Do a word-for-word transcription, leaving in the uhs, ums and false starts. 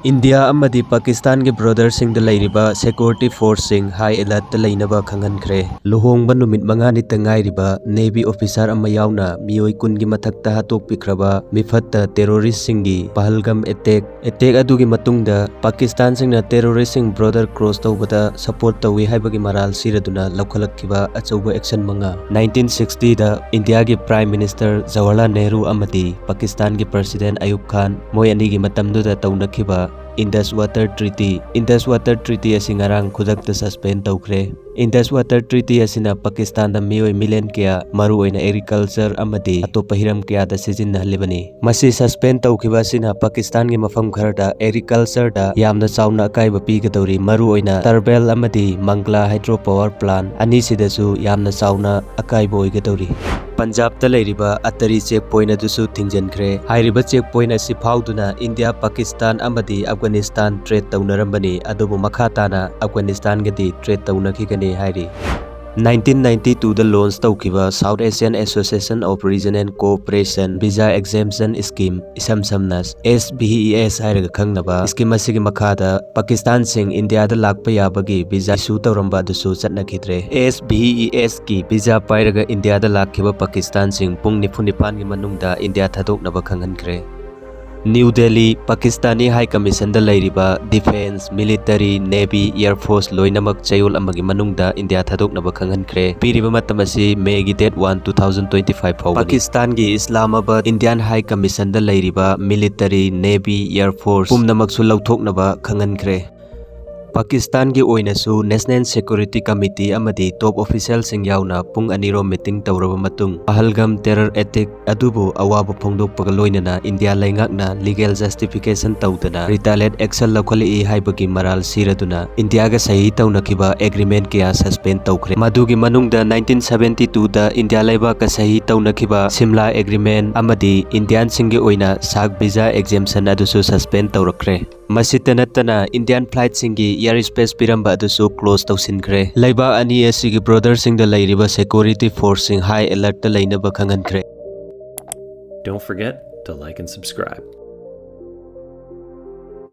India ꯑꯃꯗꯤ ꯄꯥꯀꯤꯁꯇꯥꯟꯒꯤ ꯕꯣꯔꯗꯔꯁꯤꯡꯗ ꯂꯩꯔꯤꯕ security ꯐꯣꯔꯁꯁꯤꯡ ꯍꯥꯏ ꯑꯦꯂꯔꯠꯇ ꯂꯩꯅꯕ ꯈꯪꯍꯟꯈ꯭ꯔꯦ꯫ ꯂꯨꯍꯣꯡꯕ ꯅꯨꯃꯤꯠ ꯃꯉꯥꯅꯤꯇ ꯉꯥꯏꯔꯤꯕ ꯅꯦꯚꯤ ꯑꯣꯐꯤꯁꯥꯔ ꯑꯃ ꯌꯥꯎꯅ ꯃꯤꯑꯣꯏ ꯀꯨꯟꯒꯤ ꯃꯊꯛꯇ ꯍꯥꯠꯇꯣꯛꯄꯤꯈ꯭ꯔꯕ ꯃꯤꯐꯠꯇ ꯇꯦꯔꯣꯔꯤꯁ꯭ꯠꯁꯤꯡꯒꯤ ꯄꯍꯜꯒꯝ ꯑꯦꯇꯦꯛ ꯑꯦꯇꯦꯛ ꯑꯗꯨꯒꯤ ꯃꯇꯨꯡꯗ ꯄꯥꯀꯤꯁꯇꯥꯟꯁꯤꯡꯅ ꯇꯦꯔꯣꯔꯤꯁ꯭ꯠꯁꯤꯡ ꯕꯣꯔꯗꯔ ꯀ꯭ꯔꯣꯁ ꯇꯧꯕꯗ ꯁꯄꯣꯔꯠ ꯇꯧꯏ ꯍꯥꯏꯕꯒꯤ ꯃꯔꯥꯜ ꯁꯤꯔꯗꯨꯅ ꯂꯧꯈꯠꯂꯛꯈꯤꯕ ꯑꯆꯧꯕ ꯑꯦꯛꯁꯟ ꯃꯉꯥ꯫ ꯅꯥꯏꯟꯇꯤꯟ ꯁꯤꯛꯁꯇꯤꯗ ꯏꯟꯗꯤꯌꯥꯒꯤ ꯄ꯭ꯔꯥꯏꯝ ꯃꯤꯅꯤꯁꯇꯔ ꯖꯋꯥꯍꯔꯂꯥꯜ ꯅꯦꯍꯔꯨ ꯑꯃꯗꯤ ꯄꯥꯀꯤꯁꯇꯥꯟꯒꯤ ꯄ꯭ꯔꯁꯤꯗꯦꯟ ꯑꯌꯨꯕ ꯈꯥꯟ, ꯃꯣꯏ ꯑꯅꯤꯒꯤ ꯃꯇꯝꯗꯨꯗ ꯇꯧꯅꯈꯤꯕ Indus water treaty. Indus water treaty ꯑꯁꯤ ꯉꯔꯥꯡ ꯈꯨꯗꯛꯇ ꯁꯁꯄꯦꯟ ꯇꯧꯈ꯭ꯔꯦ꯫ ꯏꯟꯗꯁ ꯋꯥꯇꯔ ꯇ꯭ꯔꯤꯇꯤ ꯑꯁꯤꯅ ꯄꯥꯀꯤꯁꯇꯥꯟꯗ ꯃꯤꯑꯣꯏ ꯃꯤꯂꯤꯌꯟ ꯀꯌꯥ, ꯃꯔꯨꯑꯣꯏꯅ ꯑꯦꯒ꯭ꯔꯤꯀꯜꯆꯔ ꯑꯃꯗꯤ ꯑꯇꯣꯞꯄ ꯍꯤꯔꯝ ꯀꯌꯥꯗ ꯁꯤꯖꯤꯟꯅꯍꯜꯂꯤꯕꯅꯤ꯫ ꯃꯁꯤ ꯁꯁꯄꯦꯟ ꯇꯧꯈꯤꯕ ꯑꯁꯤꯅ ꯄꯥꯀꯤꯁꯇꯥꯟꯒꯤ ꯃꯐꯝ ꯈꯔꯗ ꯑꯦꯒ꯭ꯔꯤꯀꯜꯆꯔꯗ ꯌꯥꯝꯅ ꯆꯥꯎꯅ ꯑꯀꯥꯏꯕ ꯄꯤꯒꯗꯧꯔꯤ, ꯃꯔꯨꯑꯣꯏꯅ ꯇꯔꯕꯦꯜ ꯑꯃꯗꯤ ꯃꯪꯒꯂꯥ ꯍꯥꯏꯗ꯭ꯔꯣ ꯄꯋꯥꯔ ꯄ꯭ꯂꯥꯟ ꯑꯅꯤꯁꯤꯗꯁꯨ ꯌꯥꯝꯅ ꯆꯥꯎꯅ ꯑꯀꯥꯏꯕ ꯑꯣꯏꯒꯗꯧꯔꯤ꯫ ꯄꯟꯖꯥꯕꯇ ꯂꯩꯔꯤꯕ ꯑꯇꯔꯤ ꯆꯦꯛ ꯄꯣꯏꯟꯠ ꯑꯗꯨꯁꯨ ꯊꯤꯡꯖꯤꯟꯈ꯭ꯔꯦ꯫ ꯍꯥꯏꯔꯤꯕ ꯆꯦꯛ ꯄꯣꯏꯟꯠ ꯑꯁꯤ ꯐꯥꯎꯗꯨꯅ ꯏꯟꯗꯤꯌꯥ, ꯄꯥꯀꯤꯁꯇꯥꯟ ꯑꯃꯗꯤ ꯑꯐꯒꯥꯅꯤꯁꯇꯥꯟ ꯇ꯭ꯔꯦꯗ ꯇꯧꯅꯔꯝꯕꯅꯤ, ꯑꯗꯨꯕꯨ ꯃꯈꯥ ꯇꯥꯅ ꯑꯐꯒꯥꯅꯤꯁꯇꯥꯟꯒꯗꯤ ꯇ꯭ꯔꯦꯗ ꯇꯧꯅꯈꯤꯒꯅꯤ ꯍꯥꯏꯔꯤ꯫ ꯅꯥꯏꯟꯇꯤꯟ ꯅꯥꯏꯟꯇꯤ ꯇꯨꯗ ꯂꯣꯟꯆ ꯇꯧꯈꯤꯕ South Asian Association of Region and Cooperation Visa Exemption Scheme, ꯏꯁꯝ ꯁꯝꯅ ꯑꯦꯁ ꯚꯤ ꯏ ꯑꯦꯁ ꯍꯥꯏꯔꯒ ꯈꯪꯅꯕ ꯁ꯭ꯀꯤꯝ ꯑꯁꯤꯒꯤ ꯃꯈꯥꯗ ꯄꯥꯀꯤꯁꯇꯥꯟꯁꯤꯡ ꯏꯟꯗꯤꯌꯥꯗ ꯂꯥꯛꯄ ꯌꯥꯕꯒꯤ ꯚꯤꯖꯥ ꯏꯁꯨ ꯇꯧꯔꯝꯕ ꯑꯗꯨꯁꯨ ꯆꯠꯅꯈꯤꯗ꯭ꯔꯦ꯫ ꯑꯦꯁ ꯚꯤ ꯏ ꯑꯦꯁꯀꯤ ꯚꯤꯖꯥ ꯄꯥꯏꯔꯒ ꯏꯟꯗꯤꯌꯥꯗ ꯂꯥꯛꯈꯤꯕ ꯄꯥꯀꯤꯁꯇꯥꯟꯁꯤꯡ ꯄꯨꯡ ꯅꯤꯐꯨ ꯅꯤꯄꯥꯟꯒꯤ ꯃꯅꯨꯡꯗ ꯏꯟꯗꯤꯌꯥ ꯊꯥꯗꯣꯛꯅꯕ ꯈꯪꯍꯟꯈ꯭ꯔꯦ꯫ ꯅ꯭ꯌꯨ ꯗꯦꯜꯂꯤ, ꯄꯥꯀꯤꯁꯇꯥꯅꯤ ꯍꯥꯏ ꯀꯃꯤꯁꯟꯗ ꯂꯩꯔꯤꯕ defence, military, navy, air force ꯂꯣꯏꯅꯃꯛ ꯆꯌꯣꯜ ꯑꯃꯒꯤ ꯃꯅꯨꯡꯗ ꯏꯟꯗꯤꯌꯥ ꯊꯥꯗꯣꯛꯅꯕ ꯈꯪꯍꯟꯈ꯭ꯔꯦ꯫ ꯄꯤꯔꯤꯕ ꯃꯇꯝ ꯑꯁꯤ ꯃꯦꯒꯤ date one, two thousand twenty five ꯐꯥꯎꯕꯅꯤ꯫ ꯄꯥꯀꯤꯁꯇꯥꯟꯒꯤ ꯏꯁꯂꯥꯃꯥꯕꯥꯗ ꯏꯟꯗꯤꯌꯥꯟ ꯍꯥꯏ ꯀꯃꯤꯁꯟꯗ ꯂꯩꯔꯤꯕ ꯃꯤꯂꯤꯇꯔꯤ, ꯅꯦꯚꯤ, ꯑꯦꯌꯔ ꯐꯣꯔꯁ ꯄꯨꯝꯅꯃꯛꯁꯨ ꯂꯧꯊꯣꯛꯅꯕ ꯈꯪꯍꯟꯈ꯭ꯔꯦ꯫ ꯄꯥꯀꯤꯁꯇꯥꯟꯒꯤ ꯑꯣꯏꯅꯁꯨ ꯅꯦꯁꯅꯦꯜ ꯁꯦꯀ꯭ꯌꯨꯔꯤꯇꯤ ꯀꯃꯤꯇꯤ ꯑꯃꯗꯤ ꯇꯣꯞ ꯑꯣꯐꯤꯁꯤꯌꯦꯜꯁꯤꯡ ꯌꯥꯎꯅ ꯄꯨꯡ ꯑꯅꯤꯔꯣꯝ ꯃꯤꯇꯤꯡ ꯇꯧꯔꯕ ꯃꯇꯨꯡ, ꯄꯍꯜꯒꯝ ꯇꯦꯔꯔ ꯑꯦꯇꯦꯛ ꯑꯗꯨꯕꯨ ꯑꯋꯥꯕ ꯐꯣꯡꯗꯣꯛꯄꯒ ꯂꯣꯏꯅꯅ ꯏꯟꯗꯤꯌꯥ ꯂꯩꯉꯥꯛꯅ ꯂꯤꯒꯦꯜ ꯖꯁꯇꯤꯐꯤꯀꯦꯁꯟ ꯇꯧꯗꯅ ꯔꯤꯇꯥꯂꯤꯌꯦꯠ ꯑꯦꯛꯁꯟ ꯂꯧꯈꯠꯂꯛꯏ ꯍꯥꯏꯕꯒꯤ ꯃꯔꯥꯜ ꯁꯤꯔꯗꯨꯅ ꯏꯟꯗꯤꯌꯥꯒ ꯁꯍꯤ ꯇꯧꯅꯈꯤꯕ ꯑꯦꯒ꯭ꯔꯤꯃꯦꯟ ꯀꯌꯥ ꯁꯁꯄꯦꯟ ꯇꯧꯈ꯭ꯔꯦ꯫ ꯃꯗꯨꯒꯤ ꯃꯅꯨꯡꯗ ꯅꯥꯏꯟꯇꯤꯟ ꯁꯚꯦꯟꯇꯤ ꯇꯨꯗ ꯏꯟꯗꯤꯌꯥ ꯂꯩꯕꯥꯛꯀ ꯁꯍꯤ ꯇꯧꯅꯈꯤꯕ ꯁꯤꯝꯂꯥ ꯑꯦꯒ꯭ꯔꯤꯃꯦꯟ ꯑꯃꯗꯤ ꯏꯟꯗꯤꯌꯥꯟꯁꯤꯡꯒꯤ ꯑꯣꯏꯅ ꯁꯥꯛ ꯚꯤꯖꯥ ꯑꯦꯛꯖꯦꯝꯁꯟ ꯑꯗꯨꯁꯨ ꯁꯁꯄꯦꯟ ꯇꯧꯔꯛꯈ꯭ꯔꯦ꯫ ꯃꯁꯤꯇ ꯅꯠꯇꯅ ꯏꯟꯗꯤꯌꯥꯟ ꯐ꯭ꯂꯥꯏꯠꯁꯤꯡꯒꯤ ꯑꯦꯌꯔ ꯁ꯭ꯄꯦꯁ ꯄꯤꯔꯝꯕ ꯑꯗꯨꯁꯨ ꯀ꯭ꯂꯣꯖ ꯇꯧꯁꯤꯟꯈ꯭ꯔꯦ꯫ ꯂꯩꯕꯥꯛ ꯑꯅꯤ ꯑꯁꯤꯒꯤ ꯕꯣꯔꯗꯔꯁꯤꯡꯗ ꯂꯩꯔꯤꯕ ꯁꯦꯀ꯭ꯌꯨꯔꯤꯇꯤ ꯐꯣꯔꯁꯁꯤꯡ ꯍꯥꯏ ꯑꯦꯂꯔꯠꯇ ꯂꯩꯅꯕ ꯈꯪꯍꯟꯈ꯭ꯔꯦ꯫ Don't forget to like and subscribe.